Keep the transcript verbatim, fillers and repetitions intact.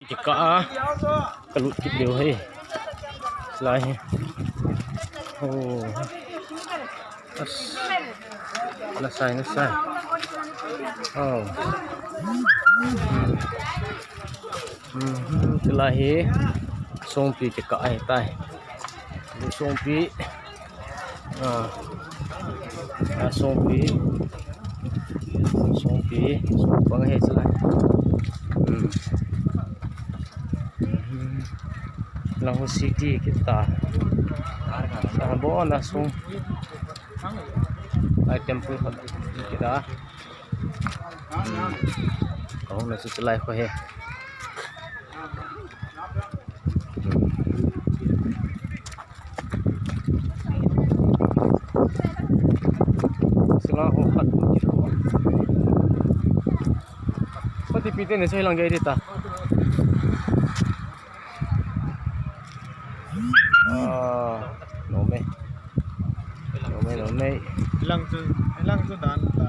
Kikah a, kalut kit diu ahi. Lai hi. Oh. As. Nasai, nasai. Oh. Hmm. Hmm, chulai hi. Songpi kikah ahitai. Songpi. Ah. Ah, songpi. Songpi. Songpang ahi chulai. Hmm. Hmm. Lang ho city kita. Ah, bon a song. Ai temple khat kita. Hmm. Kahung na chu chulai kho hi. Sila ho khat. Pati pite ne sai lang gai ta. Ah, no me. No me, no me. Lang chu, lang chu dan ta.